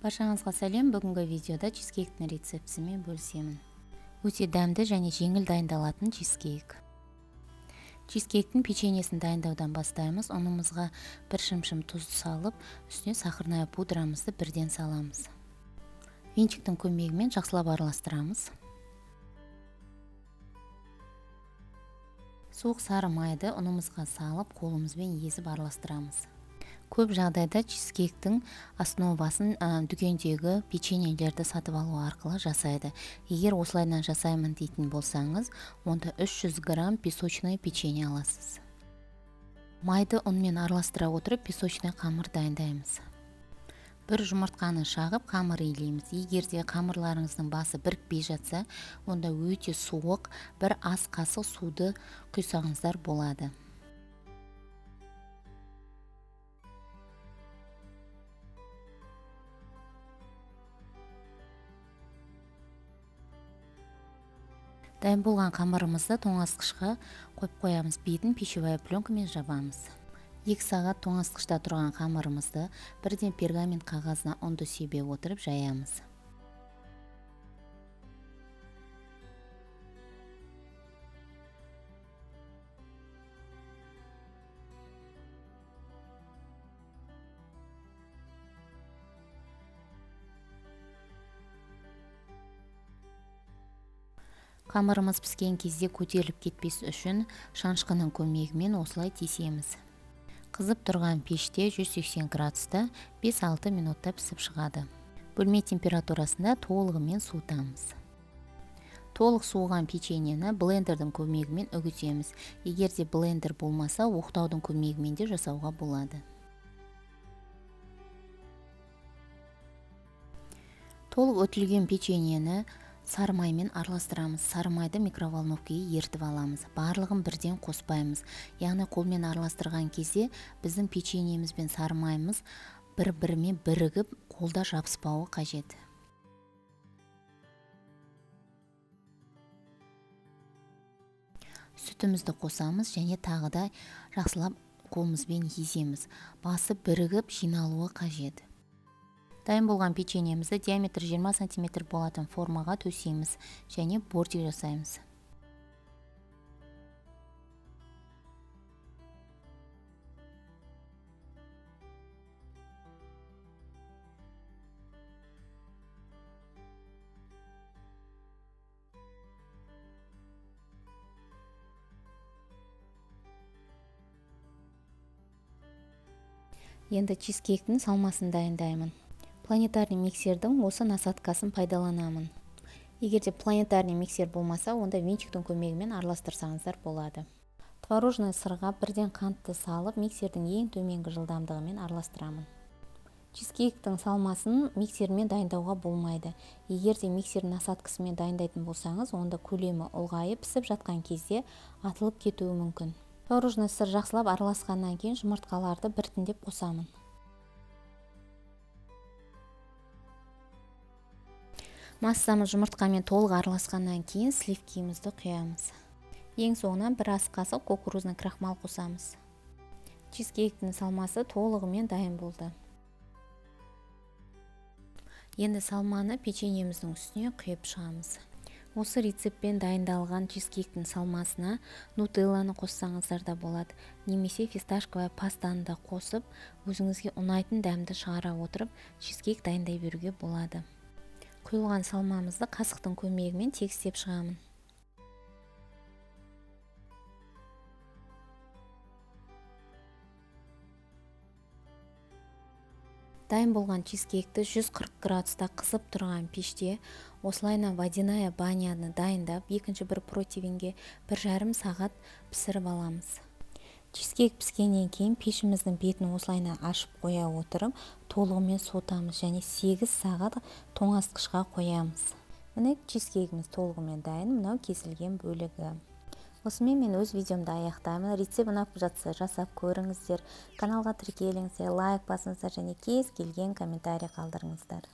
Баршаңызға сәлем. Бүгінгі видеода чизкейктің рецептісімен бөлісемін. Өте дәмді және жеңіл дайындалатын чизкейк. Чизкейктің печеньесін дайындаудан бастаймыз. Ұнымызға бір шымшым тұз салып, үстіне сахарная пудрамызды бірден саламыз. Венчиктің көмегімен жақсылап араластырамыз. Суық сары майды ұнымызға салып, қолымызбен езіп араластырамыз. Көп жағдайда чизкейктің основасын дүкендегі печеньелерді сатып алу арқылы жасайды. Егер осылайынан жасаймын дейтін болсаңыз, онда 300 грамм песочное печенье аласыз. Майды ұнмен араластыра отырып, песочный қамыр дайындаймыз. Бір жұмыртқаны шағып, қамыр илейміз. Егер де қамырларыңыздың басы бірікпей жатса, онда өте суық бір ас қасық суды құйсаңыздар болады. Дайын болған қамырымызды тоңазытқышқа қойып қоямыз. Бетін пищевая пленкамен жабамыз. 2 сағат тоңазытқышта тұрған қамырымызды бірден пергамент қағазына ұнды себе отырып жаямыз. Қамырымыз піскен кезде көтеріліп кетпес үшін шанышқының көмегімен осылай тесеміз. Қызып тұрған пеште 180 градуста 5-6 минутта пісіп шығады. Бөлме температурасында толығымен суытамыз. Толық суыған печеньені блендердің көмегімен үгітеміз. Егер де блендер болмаса, оқтаудың көмегімен де жасауға болады. Толық үтілген печеньені сары маймен араластырамыз. Сары майды микроволновкаға ертіп аламыз. Барлығын бірден қоспаймыз. Яғни қолмен араластырған кезде біздің печеньеміз бен сары майымыз бір-бірімен бірігіп, қолда жабыспауы қажет. Сүтімізді қосамыз және тағы да жақсылап қолымызбен еземіз. Басы бірігіп жиналуы қажет. Дайын болған печеньемізді диаметрі 20 сантиметр болатын формаға төсейміз және бортик жасаймыз. Енді чизкейктің салмасын дайындаймын. Планетарный миксердің осы насадкасын пайдаланамын. Егер де планетарный миксер болмаса, онда венчиктің көмегімен араластырсаңыздар болады. Творожный сырға бірден қантты салып, миксердің ең төменгі жылдамдығымен араластырамын. Чизкейктің салмасын миксермен дайындауға болмайды. Егер де миксер насадкасымен дайындайтын болсаңыз, онда көлемі ұлғайып пісіп жатқан кезде атылып кетуі мүмкін. Творожный сыр жақсылап араласқаннан кейін жұмыртқаларды біртіндеп қосамын. Массамыз жұмыртқамен толық араласқаннан кейін сливкимізді құямыз. Ең соңынан бір ас қасық кукурузный крахмал қосамыз. Чизкейктің салмасы толығымен дайын болды. Енді салманы печеньеміздің үстіне құйып шығамыз. Осы рецептпен дайындалған чизкейктің салмасына нутелланы қоссаңыздар да болады, немесе фисташковая пастаны да қосып, өзіңізге ұнайтын дәмді шығара отырып, чизкейк дайындай беруге болады. Құйылған салмамызды қасықтың көмегімен тегістеп шығамын. Дайын болған чизкейкті 140 градуста қызып тұрған пеште осылайынан водяная баняны дайындап, екінші бір противенге 1,5 сағат пісіріп аламыз. Чизкейк піскеннен кейін пешіміздің бетін осылайынан ашып қоя отырып, толығымен суытамыз және 8 сағат тоңазытқышқа қоямыз. Міне чизкейкіміз толығымен дайын, мынау кесілген бөлігі. Осымен мен өз видеомды аяқтаймын. Рецепт ұнап жатса жасап көріңіздер, каналға тіркеліңіздер, лайк басыңыздар және кез келген комментарий қалдырыңыздар.